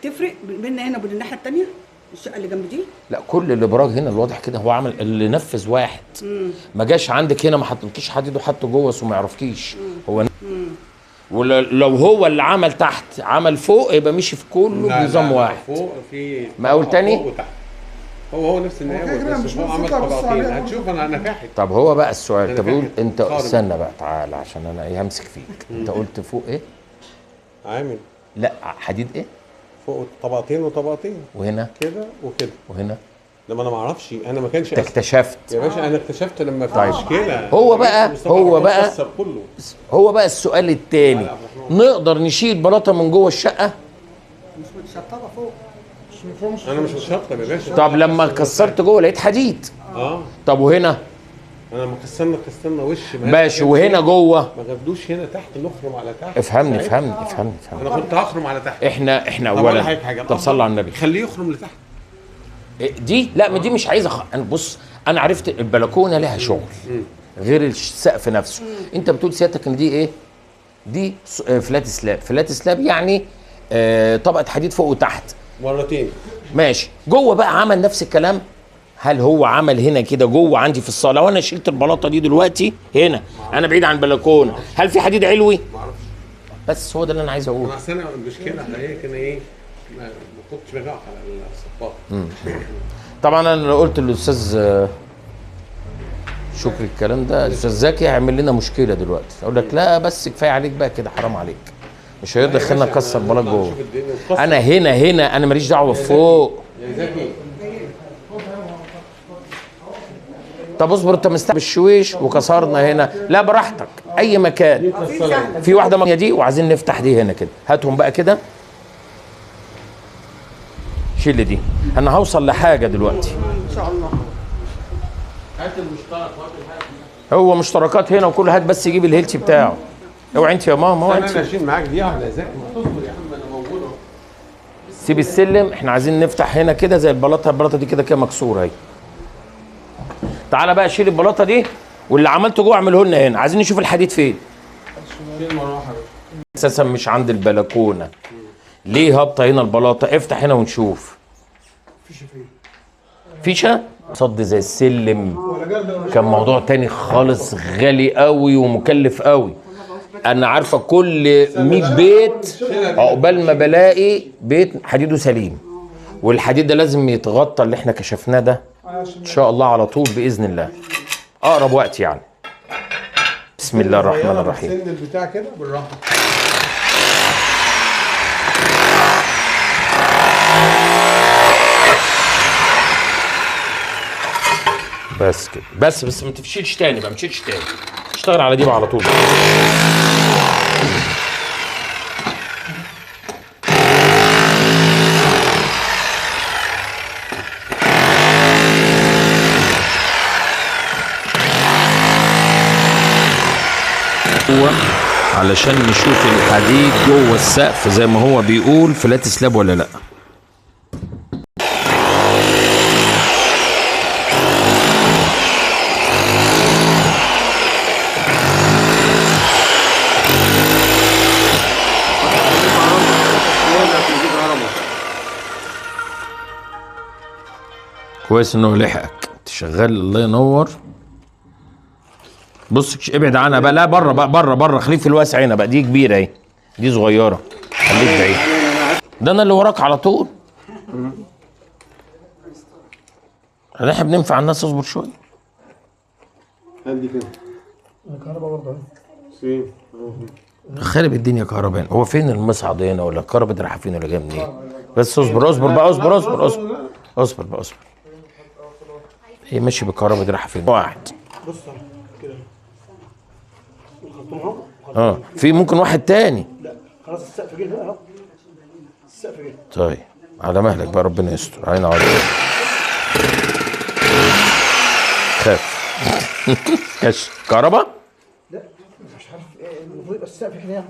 تفرق بيننا هنا وبين الناحية الثانية؟ الشقة اللي جنب دي؟ لا كل الابراج هنا الواضح كده هو عمل اللي نفذ واحد. ما جاش عندك هنا ما حطلكيش حديد وحطه جوه وما يعرفكيش هو. ولو هو اللي عمل تحت عمل فوق يبقى مشي في كله بنظام واحد. فوق في مقاول تاني؟ هو نفس المقاول بس هو عمل طبقتين. هتشوف انا فاحت. طب هو بقى السؤال، طب قول انت، استنى بقى تعالى عشان انا ايه همسك فيك. انت قلت فوق ايه؟ عامل لا حديد ايه؟ فوق طبقتين وطبقتين، وهنا كده وكده، وهنا. لما انا ما اعرفش، انا ما كانش اكتشفت يا باشا، انا اكتشفت لما في مشكلة. هو بقى هو بقى السؤال الثاني، نقدر نشيل بلاطة من جوه الشقة؟ مش متشطبه فوق. انا مش متشطب يا باشا. طب لما كسرت جوه لقيت حديد. طب وهنا؟ انا لما كسرنا وش ماشي، وهنا جوه ما غبدوش هنا تحت، نخرم على تحت. افهمني افهمني افهمني افهمني. انا كنت هخرم على تحت. احنا اولا، طب صلي على النبي، خليه يخرم لتحت. دي لا، ما دي مش عايزه. انا بص، انا عرفت البلكونه لها شغل غير السقف نفسه. انت بتقول سيادتك ان دي ايه؟ دي flat slab. flat slab يعني طبقه حديد فوق وتحت مرتين. ماشي. جوه بقى عمل نفس الكلام. هل هو عمل هنا كده جوه عندي في الصاله؟ وانا شلت البلاطه دي دلوقتي هنا، انا بعيد عن البلكونه، هل في حديد علوي؟ معرفش. بس هو ده اللي انا عايز اقوله. انا اصل المشكلة حقيقية كان ايه؟ ما كنتش بقع على الصفات. طبعا انا لو قلت للاستاذ شكري الكلام ده، الاستاذ زكي هيعمل لنا مشكلة دلوقتي، اقول لك لا بس كفاية عليك بقى كده، حرام عليك، مش هيرضى يخلينا نكسر بلاط جوه. انا هنا انا ماليش دعوه فوق. يا زكي طب اصبر، انت مستعجل بالشويش وكسرنا هنا. لا براحتك اي مكان. في واحدة مية دي وعايزين نفتح دي هنا كده، هاتهم بقى كده، شيل دي. انا هوصل لحاجة دلوقتي ان شاء الله. هات المشترك، هو مشتركات هنا وكل، هات بس يجيب الهيلتي بتاعه. اوعي انت يا ماما، اوعي انت. انا اشيل معاك دي واحدة يا زكي، ما تصبر يا عم، انا موجود اهو. سيب السلم، احنا عايزين نفتح هنا كده زي البلاطه. البلاطه دي كده كده مكسورة اهي. تعالى بقى شيل البلاطه دي، واللي عملته جوه اعمله لنا هنا. عايزين نشوف الحديد فين. اساسا مش عند البلكونه. ليه هابطة هنا البلاطه؟ افتح هنا ونشوف. فيشه فين؟ فيشه؟ صد زي السلم. كان موضوع تاني خالص، غالي قوي ومكلف قوي. انا عارفه كل 100 بيت عقبال ما بلاقي بيت حديده سليم، والحديد ده لازم يتغطى اللي احنا كشفناه ده ان شاء الله على طول باذن الله، اقرب وقت يعني. بسم الله الرحمن الرحيم. سن البتاع كده بالراحة. بس كده، بس ما تفشلش تاني بقى، ما تشيلش تاني، اشتغل على دي بقى على طول. جوه علشان نشوف الحديد جوه السقف زي ما هو بيقول فلات سلاب ولا لا. كويس انه لحقك، انت شغال الله ينور. بص ابعد عنها بقى، لا بره بقى، بره بره، خليك في الواسع هنا بقى، دي كبيرة اهي، دي صغيرة، خليك بعيد. ده انا اللي وراك على طول. احنا بننفع الناس، اصبر شوية. هدي كده الكهرباء برضه اهي. خارب الدنيا كهرباء. هو فين المصعد هنا ولا الكهرباء دي رايحة فين ولا جاية منين؟ بس اصبر اصبر بقى، اصبر اصبر اصبر اصبر بقى اصبر. هي ماشي بالكهرباء دي رايحة فين؟ واحد. بص كده الخرطوم اهو. في ممكن واحد تاني. لا خلاص السقف جه اهو. السقف جه. طيب على مهلك بقى، ربنا يستر علينا وعليك. خاف. كش كهرباء؟ لا مش عارف ايه، المفروض يبقى السقف كده يعني.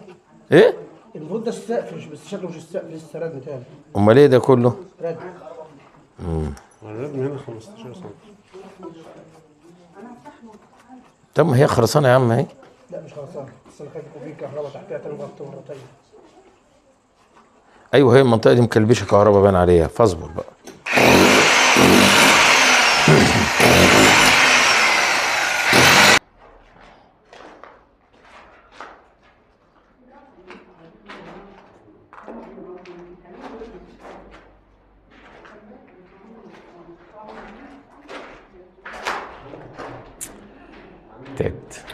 ايه؟ المفروض ده السقف، مش بس شكله مش السقف، لسه ردم تاني. امال ايه ده كله؟ ردم. الردم هنا 15 سم. طب ما هي خرسانه يا عم اهي. لا مش خرسانه، بس انا خايف يكون في كهرباء تحتها تاني غطت مرتين. ايوه هي المنطقة دي مكلبشه كهرباء بان عليها، فاصبر بقى. تعبت.